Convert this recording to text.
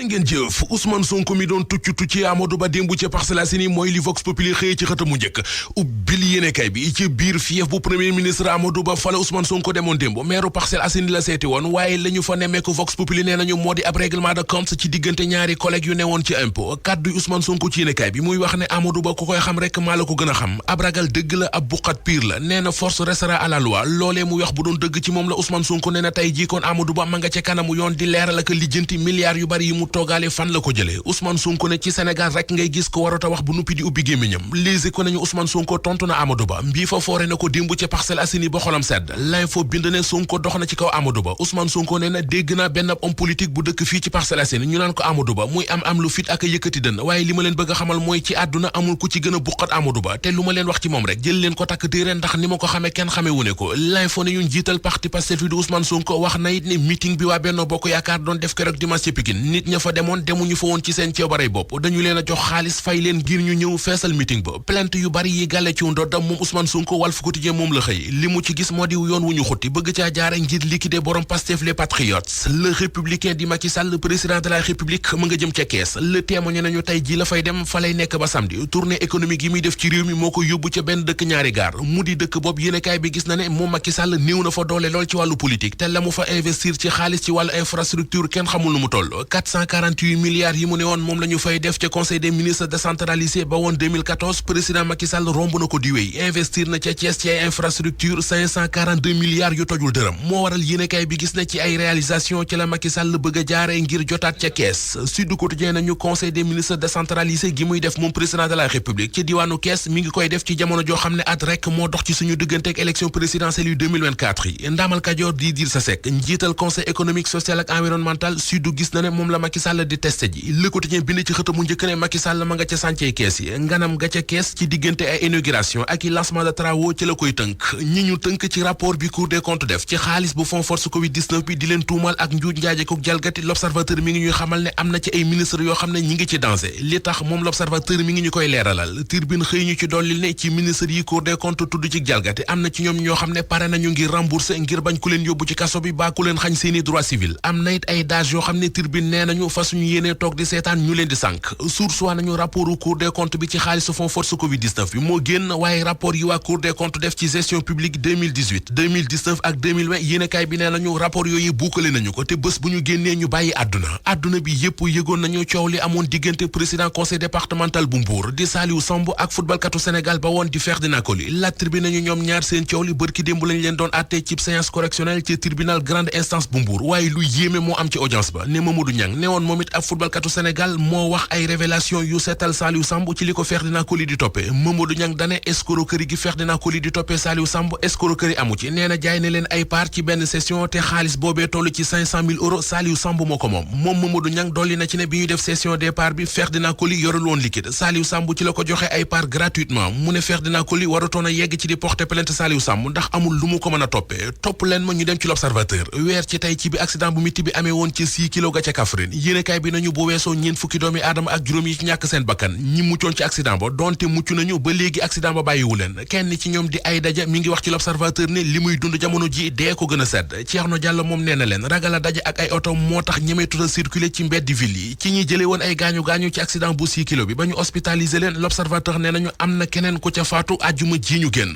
ngeen jëf Ousmane Sonko mi doon tucci Amadou Ba démb ca Parcelles Assainies mooy li Vox Populi xëye ci xëtamu njëkk ubbil yéenekaay bi ci biir fief bu premier ministre Amadou Ba fala Ousmane Sonko demoon démb meeru Parcelles Assainies la seeti woon waaye la ñu fa nemmeeku Vox Populi nee nañu moo di ab règlement de compte ci diggante ñaari collègues yu newoon ci impôt kàddu Ousmane Sonko ci yéenekaay bi muy wax ne Amadou Ba ku koy xam rek maa la ko gën a xam ab ragal dëgg la ab buqat pire la nee na force restera à la loi loolee mu wax bu doon dëgg ci moom la Ousmane Sonko nee na tey jii kon Amadou Ba ma nga ca kanamu yoon di leeral ak lijjanti milliards yu bari yi mu toogaale fan la ko jëlee Ousmane Sonko ne ci Sénégal rek ngay gis ko warata wax bu nuppi di ubbi gémmiñam léegi ko nañu Ousmane Sonko tontu na Amadou Ba mbii fa foore na ko démb ca Parcelles Assainies ba xolam sedd l'info bind ne Sonko dox na ci kaw Amadou Ba Ousmane Sonko nee na dégg naa benn homme politique bu dëkk fii ci Parcelles Assainies ñu naan ko Amadou Ba muy am lu fit ak yëkkati dën waaye li ma leen bëgg a xamal mooy ci àdduna amul ku ci gën a buqat Amadou Ba te lu ma leen wax ci moom rek jël leen ko takk téere ndax ni ma ko xamee kenn xamee wu ne ko l'info ne ñun jiital parti Pastef bi di Ousmane Sonko wax na it ne meeting bi waa Benno Bokk Yaakaar doon def keroog dimanche ci Pikine nit ña fa demoon demuñu fa woon ci seen coobarey bopp dañu leen a jox xaalis fay leen ngir ñu ñëw feesal meeting ba plainte yu bari yi gàlle ci ndoddam moom Ousmane Sonko Walf Quotidien moom la xëy li mu ci gis moo di yoon wu ñu xutti bëgg caa jaare ngir liquider borom Pastef les patriotes le républicain di Macky Sall le président de la République mu nga jëm ca kees le témoigné nañu tey ji la fay dem fa lay nekk ba samedi tournée économique yi muy def ci réew mi moo ko yóbbu ca benn dëkk ñaari gaar mu di dëkk boobu yéenekaay bi gis na ne moom Macky Sall néew na fa doole lool ci wàllu politique te la mu fa investir ci xaalis ci wàllu infrastructure kenn xamul nu mu toll 448 milliards yi mu ne woon moom la ñu fay def ca conseil des ministres décentralisé ba woon 2014 président Macky Sall romb na ko di wéy investir na ca Thiès ci ay infrastructure 542 milliards yu tojul dërëm moo waral yéenekaay bi gis na ci ay réalisation ci la Macky Sall bëgg a jaare ngir jotaat ca kees Sud Quotidien nañu conseil des ministres décentralisé gi muy def moom président de la République ci diwaanu kees mi ngi koy def ci jamono joo xam ne at rek moo dox ci suñu diggante ak élection présidentielle yu 2024 yi Ndamal Kajoor di Idrissa Seck njiital conseil économique social ak environnemental Sud gis na ne moom la Macky Sall di testé ji Le Quotidien bind ci xëtamu njëkk ne Macky Sall ma nga ca sàncee kees yi nganam ga ca kees ci diggante ay inauguration ak i lancement de travaux ci la koy tënk ñi ñu tënk ci rapport bi Cour des comptes def ci xaalis bu fond force Covid 19 bi di leen tuumal ak njuuj njaaje ko jalgati L'Observateur mi ngi ñuy xamal ne am na ci ay ministre yoo xam ne ñi ngi ci danger li tax moom L'Observateur mi ngi ñu koy leeralal Tribune xëy ñu ci dollil ne ci ministre yi Cour des comptes tudd ci jalgati am na ci ñoom ñoo xam ne pare nañu ngir rembourser ngir bañ ku leen yóbbu ci kaso bi baa ku leen xañ seeni droit civil am na it ay dage yoo xam ne Tribune nee nañu fa suñu yéenee toog di seetaan ñu leen di sànk source waa nañu rapport Cour des comptes bi ci xaalisu fond force Covid 19 bi moo génn waaye rapport yi waa Cour des comptes def ci gestion publique 2018 2019 ak 2020 yéenekaay bi nee nañu rapport yooyu buukale nañu ko te bés bu ñu génnee ñu bàyyi àdduna bi yépp yëgoon nañu coow li amoon diggante président conseil départemental bu Mbour di Saliou Samb ak footballkatu Sénégal ba woon di Ferdinand Coly La Tribune nañu ñoom ñaar seen coow li bërki démb lañu leen doon àtte ci séance correctionnelle ci tribunal grande instance bu Mbour waaye lu yéeme moo am ci audience ba ne Mamadou Niang ne woon moom it ab footballkatu Sénégal moo wax ay révélation yu seetal Saliou Samb ci li ko Ferdinand Coly di toppee Mamadou Niang dane escroquerie gi Ferdinand Coly di toppee Saliou Samb escroquerie amu ci nee na jaay ne leen ay part ci benn session te xaalis boobee toll ci 500 000 euros Saliou Samb moo ko moom Mamadou Niang dolli na ci ne bi ñuy def session des parts bi Ferdinand Coly yorul woon liquide Saliou Samb ci la ko joxe ay part gratuitement mu ne Ferdinand Coly waratoon a yegg ci di porter plainte Saliou Samb ndax amul lu mu ko mën a toppee topp leen ma ñu dem ci L'Observateur weer ci tey ci bi accident bu mitti bi amee woon ci 6 kilo ga ca Kaffrine yéenekaay bi nañu bu weesoo ñeen fukki doomi aadama ak juróom yi ci ñàkk seen bakkan ñi muccoon ci accident ba donte mucc nañu ba léegi accident ba bàyyiwu leen kenn ci ñoom di ay daja mi ngi wax ci L'Observateur ne li muy dund jamono ji dee ko gën a sedd Thierno Diallo moom nee na leen ragal a daja ak ay oto moo tax ñemeetut a circuler ci mbeddi ville yi ci ñi jëlee woon ay gaañu-gaañu ci accident bu 6 kilo bi ba ñu hospitalisé leen L'Observateur nee nañu am na keneen ku ca faatu àjjuma ji ñu génn